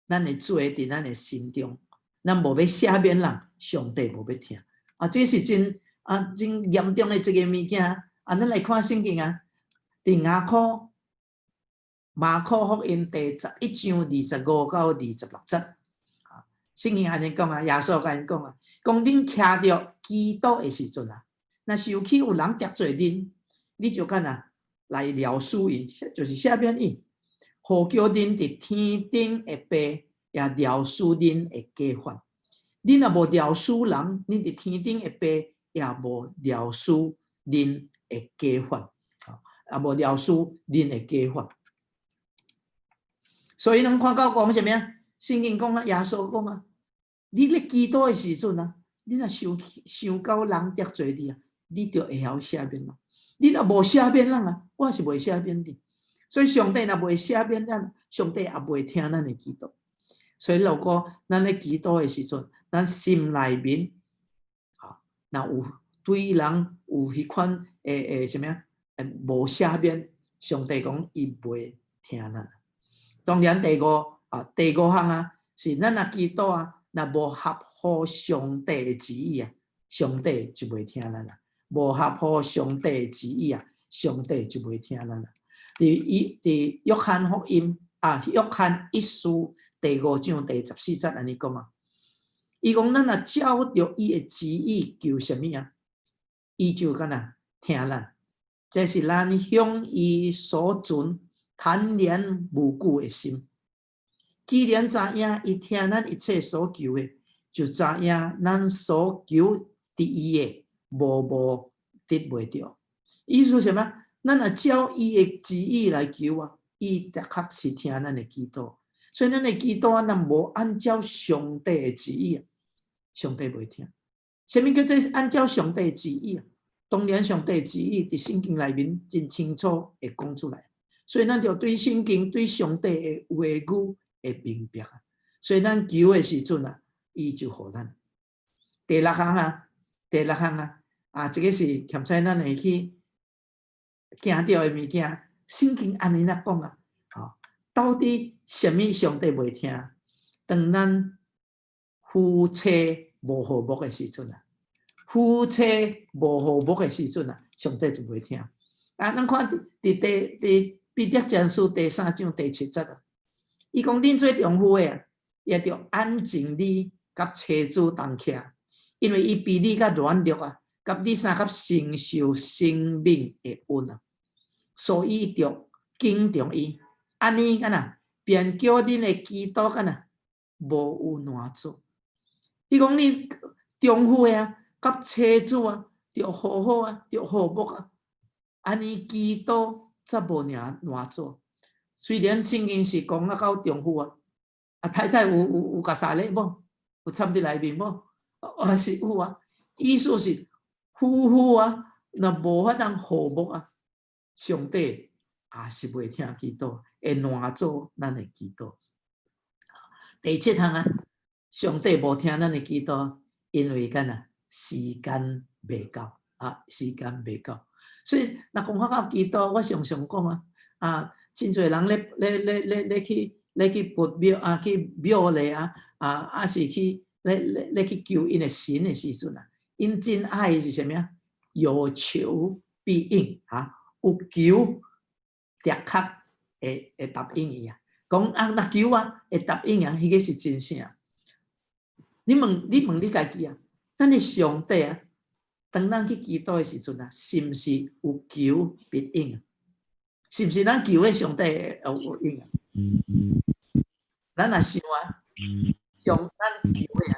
咱的罪佇咱的心中，咱無欲赦免人，上帝無欲聽。啊，這是真嚴重的一個物件。啊，咱來看聖經啊，佇馬可馬可福音第11章25到26節，啊，聖經按呢講啊，耶穌共𪜶講啊，講恁徛著祈禱的時陣啊，若是有去有人得罪恁，你就敢若來饒恕伊，就是赦免伊，好叫恁佇天頂的爸也饒恕恁的過犯。恁若無饒恕人，恁佇天頂的爸也無饒恕恁的過犯，啊，也無饒恕恁的過犯。所以咱看到講啥物啊？聖經講啊，耶穌講啊，你咧祈禱的時陣啊，你若想想到人得罪你啊，你就會曉赦免人。你若無赦免人啊，我是袂赦免你。所以上帝若袂赦免咱，上帝也袂聽咱的祈禱。所以如果咱咧祈禱的時陣，咱心內面啊，若有對人有彼款會啥物啊？無赦免，上帝講伊袂聽咱。當然第五啊，第五項啊，是咱若祈禱啊，若無合乎上帝的旨意啊，上帝就袂聽咱啦。無合乎上帝的旨意啊，上帝就袂聽咱啦。佇約翰福音啊，約翰一書第五章第14節按呢講啊，伊講咱若照著伊的旨意求啥物啊，伊就敢若聽咱。這是咱向伊所存坦然無懼的心。既然知影伊聽咱一切所求的，就知影咱所求佇伊的無無得袂著。意思啥物？咱若照伊的旨意來求啊，伊的確是聽咱的祈禱。所以咱的祈禱，咱無按照上帝的旨意啊，上帝袂聽。啥物叫做按照上帝的旨意啊？當然，上帝的旨意佇聖經內面真清楚會講出來。所以咱就對聖經、對上帝的話語會明白啊。所以咱求的時陣啊，伊就予咱。第六項啊，第六項啊，啊，這個是欠采咱會去驚著的物件。聖經按呢講啊，吼，到底啥物上帝袂聽？當咱夫妻無和睦的時陣啊，夫妻無和睦的時陣啊，上帝就袂聽。啊，咱看佇第佇彼得前書第三章第七節啊，伊講恁做丈夫的啊，也著安靜你佮妻子同徛，因為伊比你較軟弱啊，佮你相較承受生命的恩啊，所以著敬重伊。按呢敢若，便叫恁的祈禱敢若無有攔阻。伊講你丈夫的啊，佮妻子啊，著好好啊，著和睦啊，按呢祈禱才無攔阻。雖然聖經是講啊到丈夫啊，啊太太有共相咧無？有參佇內面無？還是有啊。意思是夫婦啊，若無法通和睦啊，上帝也是袂聽祈禱，會攔阻咱的祈禱。第七項啊，上帝無聽咱的祈禱，因為敢若時間未到啊，時間未到。所以若講到祈禱，我常常講啊，啊，真濟人咧去佛廟啊，去廟裡啊，啊，抑是去咧去求𪜶的神的時陣啊，𪜶真愛的是啥物啊？有求必應啊，有求的確會答應伊啊。講啊，若求啊，會答應啊，彼個是真正。你問你家己啊，咱的上帝啊，當咱去祈禱的時陣啊，是毋是有求必應啊？是毋是咱求的上帝會有應啊？咱若想啊，上咱求的啊，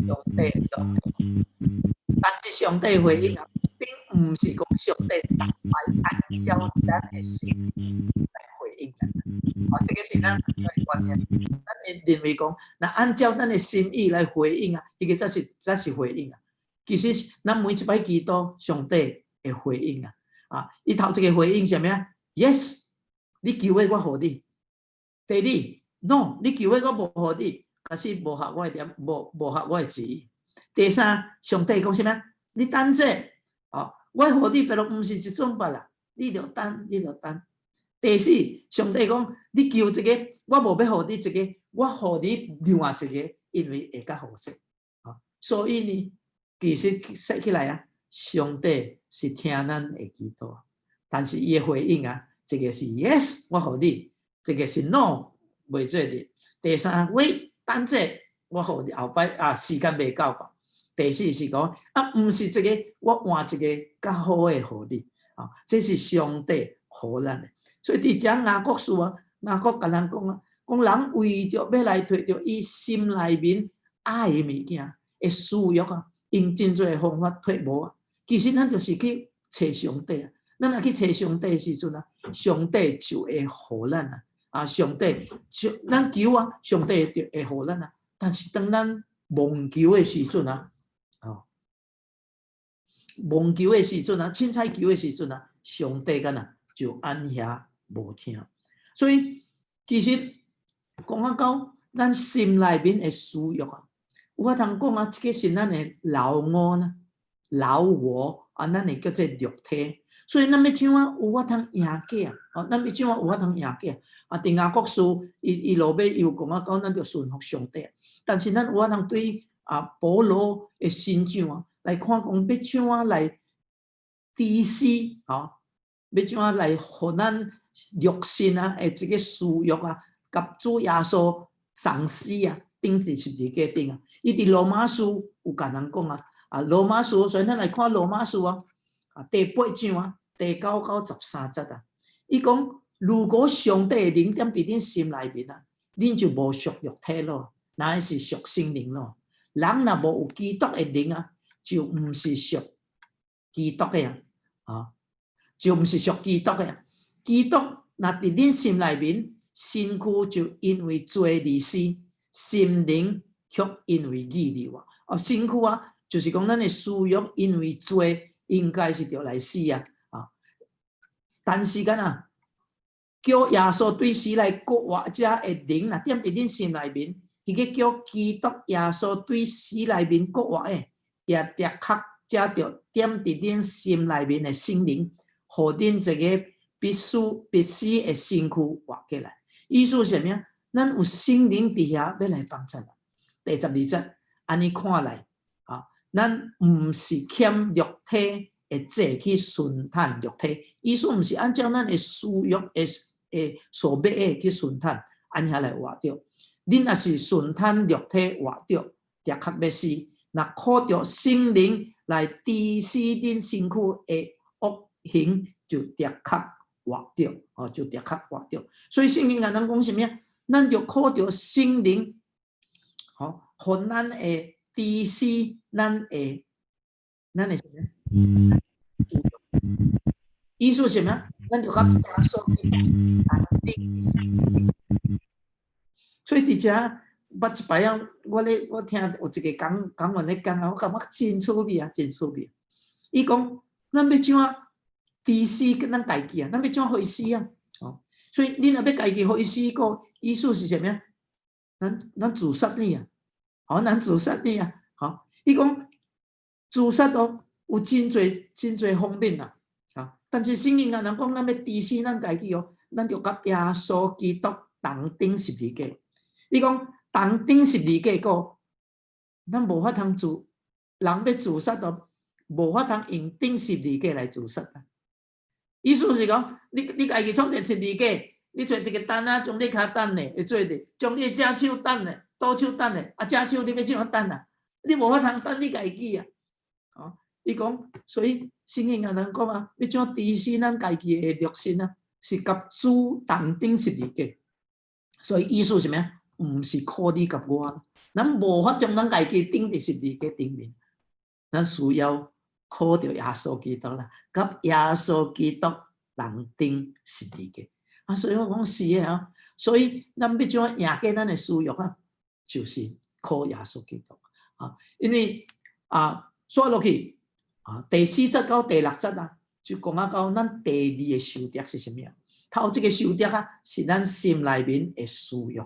上帝就，但是上帝回應啊，並毋是講上帝逐擺按照咱的心來回應咱。哦，這個是咱的觀念。咱會認為講，若按照咱的心意來回應啊，彼個才是回應啊。其實咱每一擺祈禱，上帝會回應啊。啊，伊頭一個回應啥物啊？Yes，你求的我予你。第二，No，你求的我無予你，可是無合我的點，無合我的旨意。第三，上帝講啥物？你等者，哦，我予你，但毋是這陣擺啦，你著等，你著等。第四，上帝講，你求這個，我無欲予你這個，我予你另外一個，因為會較好勢。啊，所以呢，其實說起來啊，上帝是聽咱的祈禱，但是伊的回應啊，一個是 yes，我予你；一個是 no，袂做得。第三，wait，等者，我予你後擺啊，時間未到吧。第四是講啊，毋是這個，我換一個較好的予你。啊，這是上帝予咱的。所以佇遮雅各書啊，雅各共咱講啊，講人為著欲來提著伊心內面愛的物件的私欲啊，用真濟的方法揣無啊。其實咱就是去揣上帝啊。咱若去揣上帝的時陣啊，上帝就會予咱啊。啊，上帝，咱求啊，上帝就會予咱啊。但是當咱妄求的時陣啊，哦，妄求的時陣啊，凊彩求的時陣啊，上帝敢若就按遐無聽。所以其實講啊到咱心內面的私欲啊，有法通講啊，這個是咱的老我啦，老我啊，咱會叫做肉體。所以咱欲怎啊有法通贏過啊？哦，咱欲怎啊有法通贏過啊？佇雅各書，伊落尾又講啊，講咱著順服上帝。但是咱有法通對啊保羅的信仰啊來看講，欲怎啊來治死吼？欲怎啊來予咱肉身啊，的這個私欲啊，佮主耶穌釘死啊，釘佇十字架頂啊。伊佇羅馬書有共人講啊，啊羅馬書，所以咱來看羅馬書啊，啊第八章啊，第9到13節啊，伊講如果上帝的靈踮佇恁心內面啊，恁就無屬肉體咯，乃是屬聖靈咯。人若無有基督的靈啊，就毋是屬基督的啊，啊，就毋是屬基督的啊。基督若佇恁心內面，身軀就因為罪而死，心靈卻因為義而活。哦，身軀啊，就是講咱的私欲因為罪應該是著來死啊，啊！但是敢若叫耶穌對死來復活者的靈若踮佇恁心內面，彼個叫基督耶穌對死內面復活的，也的確藉著踮佇恁心內面的聖靈，予恁這個必死的身軀活過來。意思是啥物啊？咱有聖靈佇遐欲來幫助咱。第12節，按呢看來，啊，咱毋是欠肉體的債去順趁肉體，意思毋是按照咱的私欲的所欲的去順趁，按遐來活著。恁若是順趁肉體活著，的確欲死。若靠著聖靈來治死恁身軀的惡行，就的確活著，哦，就的確活著。所以聖經共咱講啥物啊？咱著靠著聖靈，吼，予咱會治死咱的啥物？意思是啥物？咱著佮耶穌基督同釘。所以佇遮，捌一擺啊，我聽有一個講講員咧講啊，我感覺真趣味啊，真趣味。伊講，咱欲怎治死咱家己啊？咱欲怎予伊死啊？哦，所以你若欲家己予伊死過，意思是啥物啊？咱自殺你啊！吼，咱自殺你啊！吼，伊講自殺哦，有真濟真濟方面啊！啊，但是聖經啊，人講咱欲治死咱家己哦，咱著佮耶穌基督同釘十字架。伊講同釘十字架過，咱無法通自，人欲自殺都無法通用釘十字架來自殺啊！意思是講，你家己創一個十字架，你揣一個擔仔將你跤擔咧，會做咧，將你的正手擔咧，倒手擔咧，啊正手你欲怎樣擔啊？你無法通擔你家己啊！哦，伊講，所以聖經共咱講啊，欲怎治死咱家己的肉身啊，是佮主同釘十字架。所以意思是啥物啊？毋是靠你佮我，咱無法將咱家己釘佇十字架頂面，咱需要靠著耶穌基督啦，佮耶穌基督同釘十字架。啊，所以我講是的啊，所以咱欲怎贏過咱的私欲啊，就是靠耶穌基督啊，因為啊，煞落去啊，第四節到第六節啊，就講啊到咱第二个仇敵是啥物啊？頭一个仇敵啊，是咱心內面的私欲。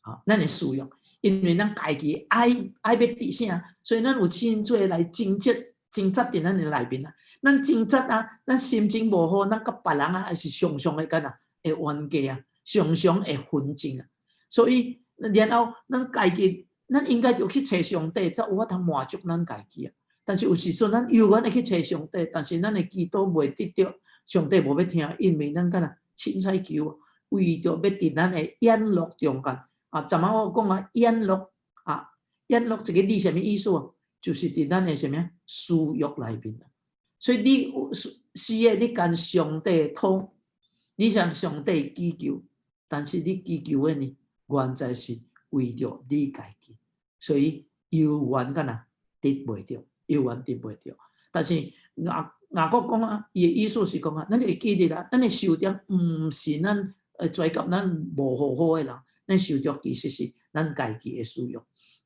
啊，咱的私欲，因為咱家己愛愛欲得啥，所以咱有真濟來掙扎掙扎佇咱的內面啊。咱掙扎啊，咱心情無好，咱佮別人啊，也是常常會干啊，會冤家啊，常常會紛爭啊。所以，然後咱家己，咱應該著去揣上帝，才有法通滿足咱家己啊。但是有時陣咱猶原會去揣上帝，但是咱的祈禱袂得著，上帝無欲聽，因為咱敢若凊彩求，為著欲佇咱的宴樂中間。啊，昨晚我講啊，宴樂啊，宴樂這個字啥物意思啊？就是佇咱的啥物啊私欲內面啊。所以你是的，你共上帝討，你向上帝祈求，但是你祈求的呢，原在是為著你家己，所以猶原敢若得袂著，猶原得袂著。但是雅各講啊，伊的意思是講啊，咱會記得啦，咱的仇敵毋是咱跩佮咱無和好的人。咱仇敵其實是咱家己的私欲。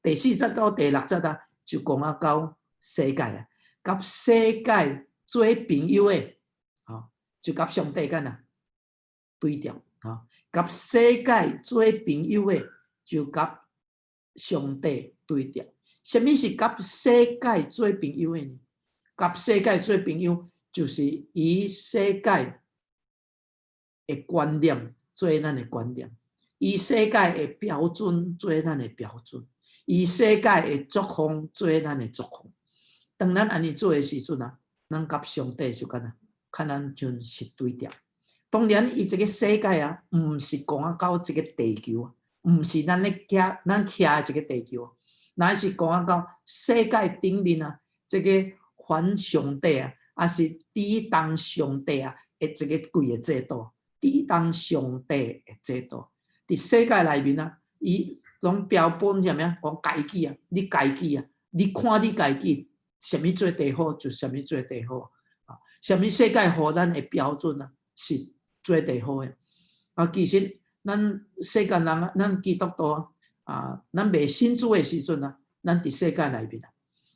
第四節到第六節啊，就講啊到世界啊，佮世界做朋友的，吼，就佮上帝敢若對調，吼，佮世界做朋友的，就佮上帝對調。啥物是佮世界做朋友的呢？佮世界做朋友，就是以世界的觀念做咱的觀念。以世界的標準做咱的標準，以世界的作風做咱的作風。當咱按呢做的時陣啊，咱佮上帝就敢若，較咱就是對調。當然，伊這个世界啊，毋是講啊到這个地球啊，毋是咱咧徛咱徛的這个地球，乃是講啊到世界頂面啊，這个反上帝啊，抑是抵擋上帝啊的這个規個制度，抵擋上帝的制度。佇世界內面啊，伊攏標榜啥物啊？講家己啊，你家己啊，你看你家己，啥物做第好就啥物做第好啊！啥物世界予咱的標準啊，是做第好的。啊，其實咱世間人啊，咱基督徒啊，咱未信主的時陣啊，咱佇世界內面啊，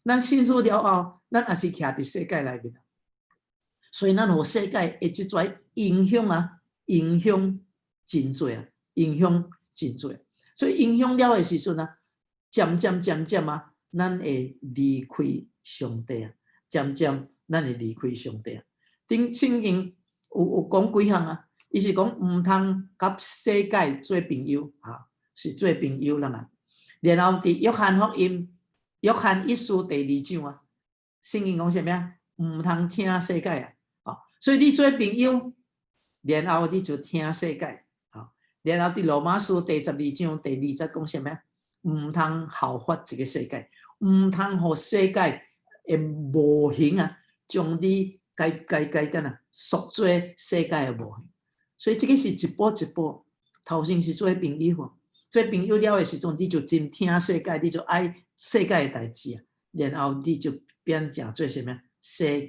咱信主了後，咱也是徛佇世界內面啊。所以咱予世界的這跩影響啊，影響真濟啊。影響真濟，所以影響了的時陣啊，漸漸漸漸啊，咱會離開上帝啊，漸漸咱會離開上帝啊。頂聖經有講幾項啊，伊是講毋通佮世界做朋友，哈，是做朋友啦嘛。然後佇約翰福音、約翰一書第二章啊，聖經講啥物啊？毋通疼世界啊，哦，所以你做朋友，然後你就疼世界。然後佇羅馬書第十二章第二節講啥物啊？毋通效法這个世界，毋通予世界的模型啊，將你改改改干啊，塑做世界的模型。所以這个是一步一步，頭先是做朋友，做朋友了的時陣，你就真疼世界，你就愛世界的代誌啊，然後你就變成做啥物？世界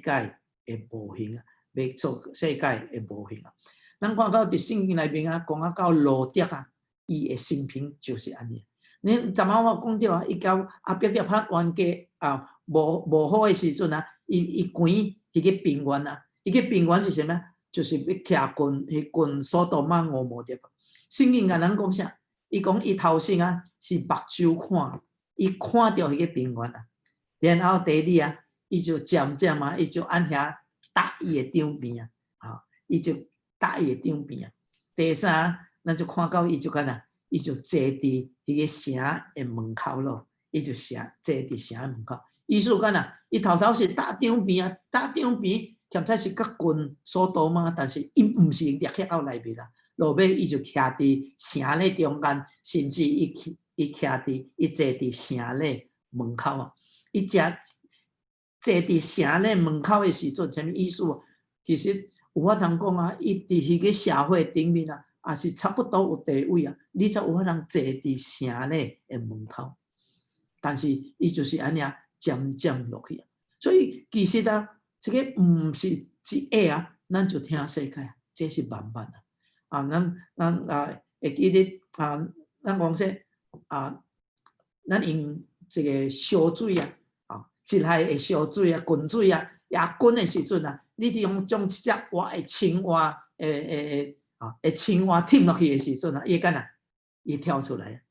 的模型啊，欲做世界的模型啊。咱看到佇聖經內面啊，講啊到羅得啊，伊的生平就是按呢。你昨晚我講著啊，伊交亞伯了拍冤家啊，無好的時陣啊，伊趕彼個平原啊，彼個平原是啥物？就是欲徛近彼近所多瑪蛾摩拉。聖經共咱講啥？伊講伊頭先啊是目睭看，伊看著彼個平原啊，然後第二啊，伊就漸漸啊，伊就按遐搭伊的帳棚啊，啊，伊就搭伊的帳棚啊。第三，咱就看到伊就敢若，伊就坐佇彼个城的門口咯，伊就城坐佇城的門口。意思敢若，伊頭頭是搭帳棚啊，搭帳棚，欠才是較近所多瑪，但是伊毋是掠去到內面啦。落尾伊就徛佇城咧中間，甚至伊徛佇伊坐佇城咧門口啊。伊食坐佇城咧門口的時陣，啥物意思？其實有法通講啊，伊佇彼個社會頂面啊，也是差不多有地位啊，你才有法通坐佇城咧的門口。但是伊就是按呢漸漸落去啊。所以其實啊，這个毋是一下啊，咱就疼世界，這是慢慢啊。啊，咱啊會記得啊，咱講說啊，咱用這个燒水啊，啊，一下的燒水啊，滾水啊，也滾的時陣啊，你就用將一隻活的青蛙，的青蛙踢落去的時陣啊，伊會敢若，伊跳出來。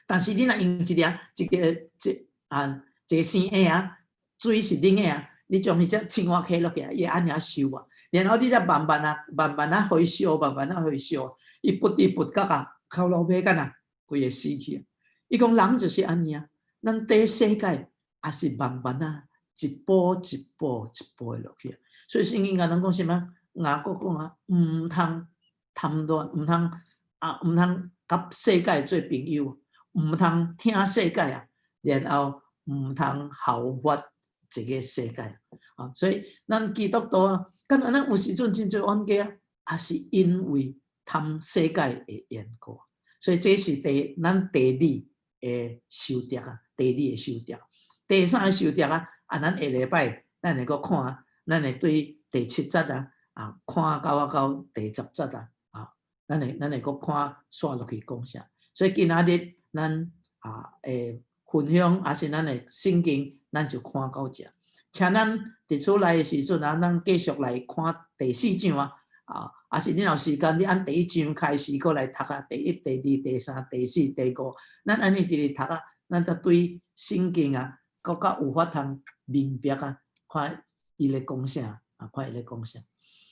但是你若用一粒一个一啊，一个生的啊，水是冷的啊，你將彼隻青蛙放落去，伊會按呢燒啊。然後你才慢慢啊，慢慢啊，予伊燒，慢慢啊，予伊燒，伊不知不覺啊，到落尾敢若規个死去啊。伊講人就是按呢啊，咱佇世界也是慢慢啊，一步一步一步的落去啊。所以聖經共咱講啥物？雅各講啊，毋通貪戀，毋通啊，毋通佮世界做朋友，毋通疼世界啊，然後毋通效法這个世界啊。所以咱基督徒啊，敢若咱有時陣真濟冤家啊，也是因為貪世界的緣故。所以這是咱第二的守則啊，第二的守則。第三个守則啊，啊，咱下禮拜咱會閣看，咱會對第七節啊，啊，看到第十節啊，啊，咱會閣看煞落去講啥。所以今仔日咱啊會分享，抑是咱的聖經，咱就看到遮。請咱佇厝內的時陣啊，咱繼續來看第四章啊，啊，抑是你若有時間，你按第一章開始閣來讀啊，第一、第二、第三、第四、第五，咱按呢直直讀啊，咱才對聖經啊，閣較有法通明白啊，看伊咧講啥啊，看伊咧講啥。